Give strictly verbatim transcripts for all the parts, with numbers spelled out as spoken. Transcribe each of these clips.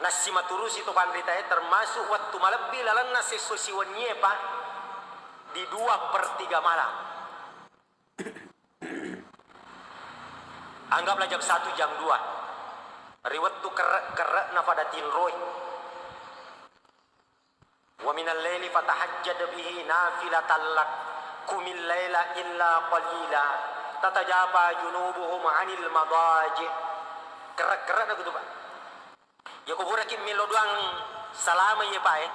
Assimaturusi to panritae, termasuk wettu malebbi lalenna sesso siwennie pa di dua per tiga malam. Anggaplah jam satu, jam dua. Ri wettu kerre-, kerre'na pada tinroi. Wa minal laili fatahajjad bihi nafilatan lak. Qumil laila illa qalila. Tatajafa junubuhum anil madaji. Kerre-, kerre'na kutu, Pak. Iya ko buraki mello doang salama iya, Pak, e.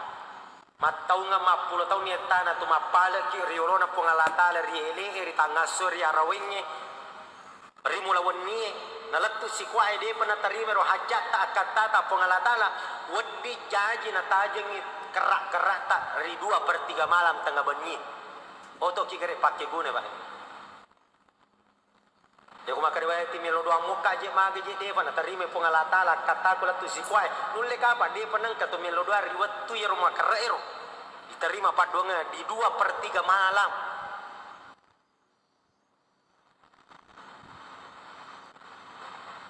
Mattaungeng mappulo taung ettana tu mappaleki ri olona Puang Allah Taala, ri ele'e, ri tangasso, ri arawengnge, ri mula wennie, nalettu sikuae depa natarima ro hajjatta akkattata Puang Allah Taala, wedding jaji natajengngi kerra-kerrata ri dua per tiga malam tengnga bennie. Otoki gare pakkeguna, Pak. Iya ko makkeda wae ti melo doang mukka je mage je defa natarima Puang Allah Taala akkattaku lettu sikuae. Nulle kapang defa nengka to melo doang ri wettu iyaro makerre ero. Diterima paddoangeng di dua per tiga malam.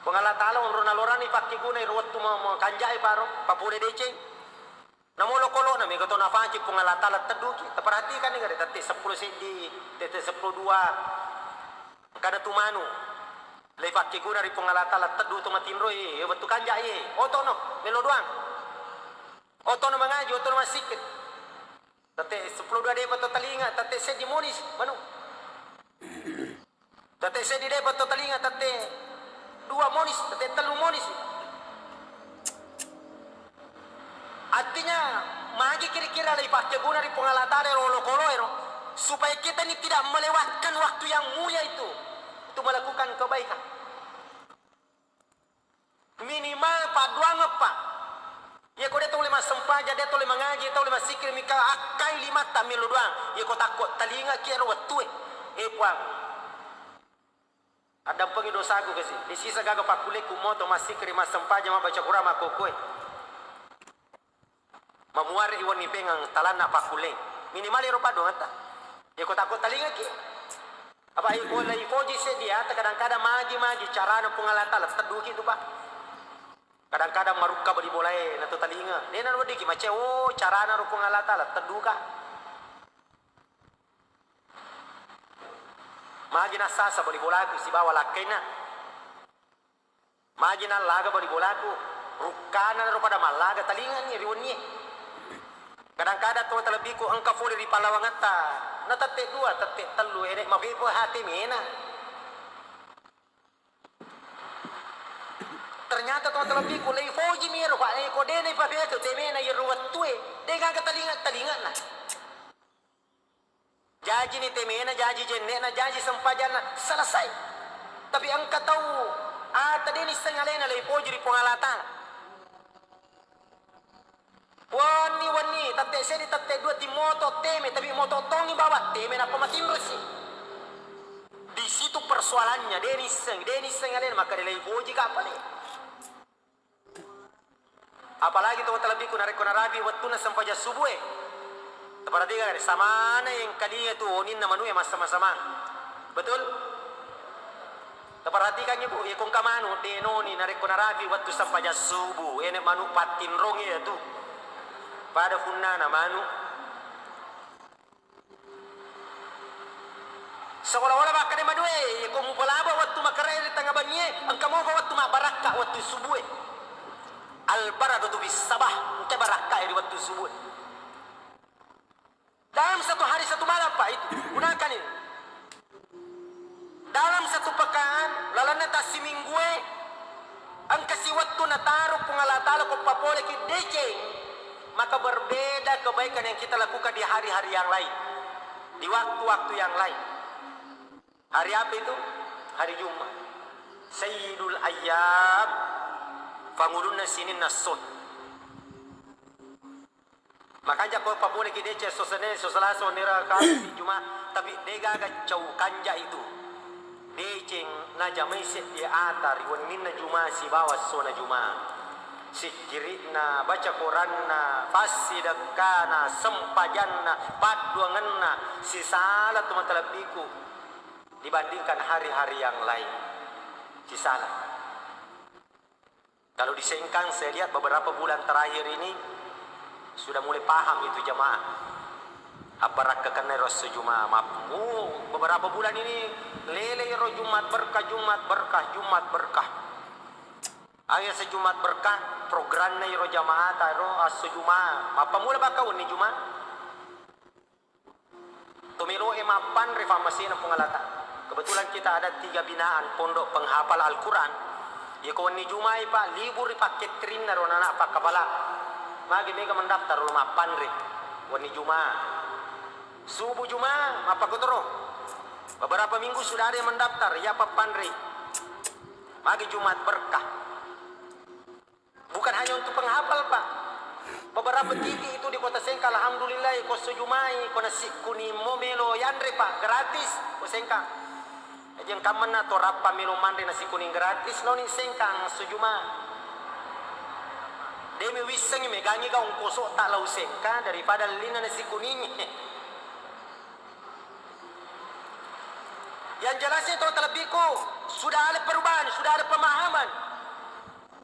Puang Allah Taala onro nalorani pakkeguna ero wettu ma-, makanjai paro, papole deceng. Namo olokolo'na mega to nafaci Puang Allah Taala tedduki. Taperhatikan ni gare tette seppulo seddi, tette seppulo dua. Engkana tu manu. Leifakkeguna ri Puang Allah Taala teddu to matinroi, e, wettu kanjai, e. Otono, melo doang. Otono mangaji, otono massikkiri. Tette seppulo dua depa to talinga, tette seddi monis, manu. Tette seddi depa to talinga, tette dua monis, tette tellu monis. Artinya, magi kira-kira leipakkeguna ri Puang Allah Taala ero olokolo ero, supaya kita ini tidak melewatkan waktu yang mulia itu untuk melakukan kebaikan. Minimal padduangeng, Pak. Iya ko de tau le massempajang, de tau le mangaji, tau le massikkiri, mika akkai limatta melo doang. Iya ko takko talingaki ero wettue. E Puang, addampengi dosaku kasi. De sisa gaga pakkulleku moto massikkiri, massempajang, mabbaca Quran makkokkoe. Mamuare i wenni pengeng talanna pakkulleng. Minimal ero padduangetta. Iya ko takko talingaki. Apa iya ko leifoji seddi ata kadang-kadang magi-magi carana Puang Allah Taala tedduki tu, Pak. Kadang-kadang marukka bali bolae nato talinga. Dena weddiki macca, oh, carana ro Puang Allah Taala tedduka. Magi nassasa bali bolaku sibawa lakkainna. Magi nallaga bali bolaku, rukkana naro pada mallaga talingani ri wennie. Kadang-kadang to talebbiku engka fole ri pallawangetta, na tette dua, tette tellu, ene mapepe hati mena. Ternyata to talebbiku leifojimi ero, Pak, e, ko dena ipapeke temena iyaro wettue, de gaga talinga-talingana. Jajini temena, jaji jenne'na, jaji sempajanna, selesai. Tapi engka tau ata de nisseng alena leipoji ri Puang Allah Taala. Wenni-wenni, tette seddi, tette dua, timmoto teme, tapi moto tongi bawang teme, nappa matinrosi. Di situ persoalannya, de nisseng, de nisseng alena, maka de leipoji ka pale. Apalagi to talebbiku narekko narapi wettunna sempajang subuh e. Taperhatikan, samana engkalinga tu oninna manu e massama-samang. Betul? Taperhatikan, Ibu, iya ko engka manu, de noni narekko narapi wettu sempajang subuh, ene manu pattinrong iya tu. Pada punnana manu. Seolah-olah makkeda madue, ko mupalaba wettu makkarae ri tengnga bennie, engka moga wettu mabbarakka wettu subue. Al-barakatu fis sabah, engka barakka ri wettu subue. Dalam satu hari satu malam, Pak, itu. Gunakan ini. Dalam satu pekan, lalenna tassiminggue, engkasi wettu nataro Puang Allah Taala ko papoleki deceng, maka berbeda kebaikan yang kita lakukan di hari-hari yang lain, di waktu-waktu yang lain. Hari apa itu? Hari Jumat. Sayyidul ayyam, pangulunna sininna esso. Makanja ko papoleki deceng esso Senin, esso Selasa, wenni ro Kamis, Jumat, tapi degaga cau kanja itu. Deceng najamai seddi ata ri wenninna Jumat sibawa essona Jumat. Sikkiri'na, baca Quranna, passidekkana, sempajanna, padduangenna, sisala tu matalebbiku dibandingkan hari-hari yang lain. Sisala. Kalau di Sengkang, saya lihat beberapa bulan terakhir ini sudah mulai paham itu jamaah. Abbarakkakenna ero esso Juma. Map-, oh, beberapa bulan ini lele ero Jumat berkah, Jumat berkah, Jumat berkah. Ayo se Jumat berkah, programna ero jamaah ta ero esso Juma. Mappammula bakka wenni Juma. Tomelo'e mappanre fammasena Puang Allah Ta'ala. Kebetulan kita ada tiga binaan pondok penghafal Al-Quran. Yeko wenni Jumai, Pak, libur ri pakkettirinna ro anak pakkapala. Magi mega mendaftar lo mappanre wenni Juma. Subuh Juma, mappakotoro. Beberapa minggu sudah ada yang mendaftar, ya pappanre. Magi Jumat berkah. Bukan hanya untuk penghafal, Pak. Beberapa titik itu di Kota Sengkang, alhamdulillah, ko esso Jumai, ko nasi kuning mo melo yanre, Pak, gratis, ko Sengkang. Jadi, engka manna to rappa melo manre nasi kuning gratis, noni Sengkang esso Juma. Demi wissengi megangi ga ongkoso ta lau Sengkang daripada lina nasi kuning. Yang jelasnya, to talebbiku, sudah ada perubahan, sudah ada pemahaman.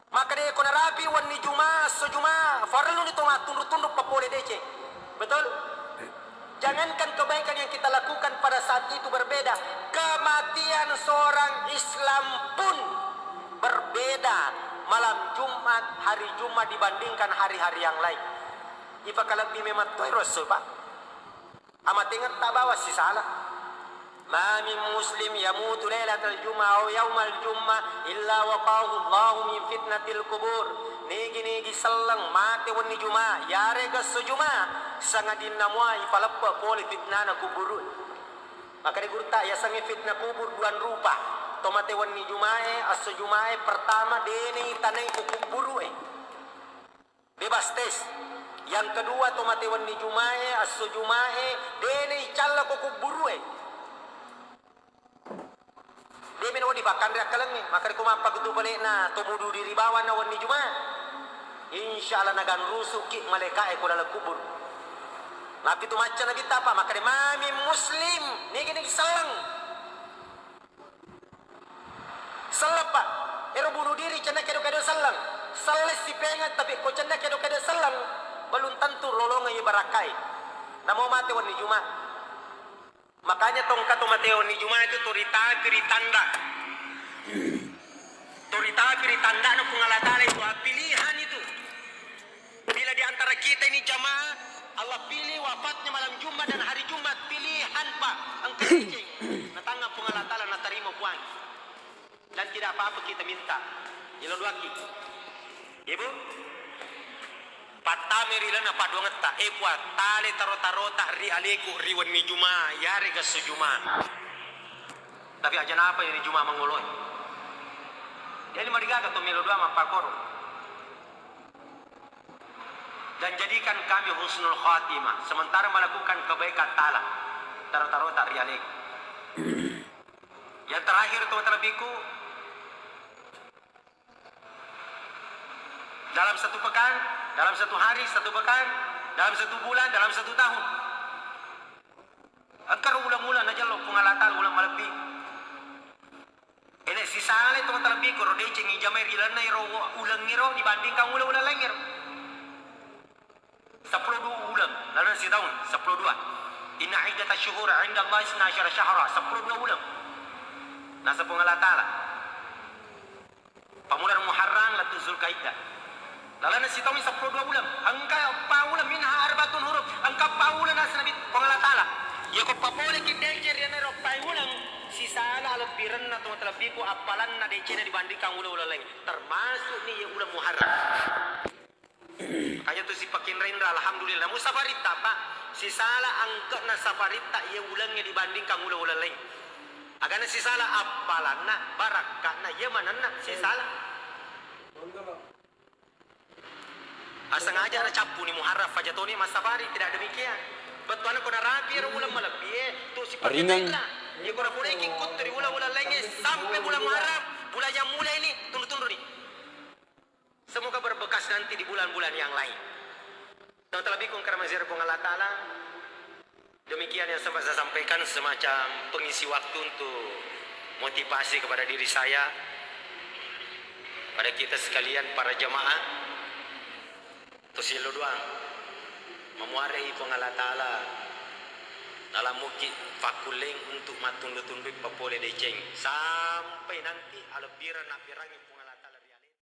Maka de ko narapi wenni Juma, esso Juma, farelluni to mattunru-tunru papole deceng. Betul? Jangankan kebaikan yang kita lakukan pada saat itu berbeda, kematian seorang Islam pun berbeda malam Jumat, hari Jumat dibandingkan hari-hari yang lain. Ipakalebbi memang to ero esso, Pak. Amatengetta bawang sisala. Ma min muslim yamutu lailatal jum'ah aw yaumal jum'ah illa waqahu Allahu min fitnatil kubur. Nigi-nigi selleng mate wenni Juma, yarega esso Juma, sangadinna mua ipaleppe pole fitnana kuburu. Makkedai gurutta, yasengnge fitnah kubur duang rupa. To mate wenni Jumae, esso Jumae, pertama, deni tanai ko kuburu'e. Bebas tes. Yang kedua, to mate wenni Jumae, esso Jumae, dene icalla ko kuburu'e. De meno wedding pakkanre akkalengnge, makkeda ko mappakutu bale'na to bunuh diri bawanna wenni Juma. Insya Allah naganrusuki malaika'e ko laleng kubur. Nappitu macca Nabitta, Pak, makkeda, "Ma min muslim," nigi-nigi selleng. Selleng, Pak. Ero bunuh diri cenna kedo-kedo selleng. Selleng sipengeng, tapi ko cenna kedo-kedo selleng, belum tentu lolongeng ibarakkai. Namo mate wenni Juma. Makanya tongka to mate wenni Juma itu to ritapi ritanda. To ritapi ritandana Puang Allah Ta'ala itu, ah, pilihan itu. Bila di antara kita ini jamaah, Allah pilih wafatnya malam Jumat dan hari Jumat, pilihan, Pak. Engka deceng. Natangnga Puang Allah Ta'ala, natarima Puang. Dan tidak apa-apa kita minta. Ilo duaki. Ibu? Pattame ri lalenna padduangetta, "Eh, Puang, tale taro-tarota ri aleku ri wenni Juma, yarega esso Juma." Tapi aja napa ri Juma mangoloe. Jadi marigaga to melo doa mappakoro. Dan jadikan kami husnul khatimah, sementara melakukan kebaikan ta'ala, taro-tarota ri aleku. Yang terakhir, to talebbiku, dalam satu pekan, dalam satu hari, satu pekan, dalam satu bulan, dalam satu tahun. Engka ro uleng-uleng najello Puang Allah Ta'ala, uleng malebbi. Ene sisale to talebbi ko ro deceng ijamai ri lalenna ero uleng ero dibandingkan uleng-uleng lain ero. Seppulo dua uleng, lalenna sitaung, seppulo dua. Inna iddata syuhur inda Allah isna asyara syahra, seppulo dua uleng. Naseng Puang Allah Ta'ala. Pammulana Muharram lettu Zulkaidah. Lalenna sitaungngi seppulo dua uleng. Engka eppa uleng, minha arbatun hurum. Engka eppa uleng naseng Nabi Puang Allah Ta'ala. Yako papoleki deceng ri anaro eppa uleng, sisala alebbirenna to talebbiku appalanna decenna dibandingkan uleng-uleng lain. Termasuk ni ye uleng Muharram. Makanya tu sipakinra-inra, alhamdulillah. Musafaritta, Pak. Sisala angke'na safaritta ye ulengnge dibandingkan uleng-uleng lain. Agana sisala appalanna, barakka'na, ye manenna sisala. Aseng aja na cappu ni Muharram, faja toni massafari, tidak demikian. Bettuanna ko narapi ero uleng malebbi e, tu sipakinra-inra. Ye ko napuraiki kuttu ri uleng-uleng laingnge sampai bulan Muharram, bulan yang mulia ini, tunru-tunru ni. Semoga berbekas nanti di bulan-bulan yang lain. Yang terlebih kong karena masih Puang Allah Ta'ala, demikian yang sempat saya sampaikan semacam pengisi waktu untuk motivasi kepada diri saya. Pada kita sekalian para jamaah, to siello doang, mamuarei Puang Allah Ta'ala nalammuki pakkulleng untuk mattundu-tundui papole deceng sampai nanti alebbireng nabberangi Puang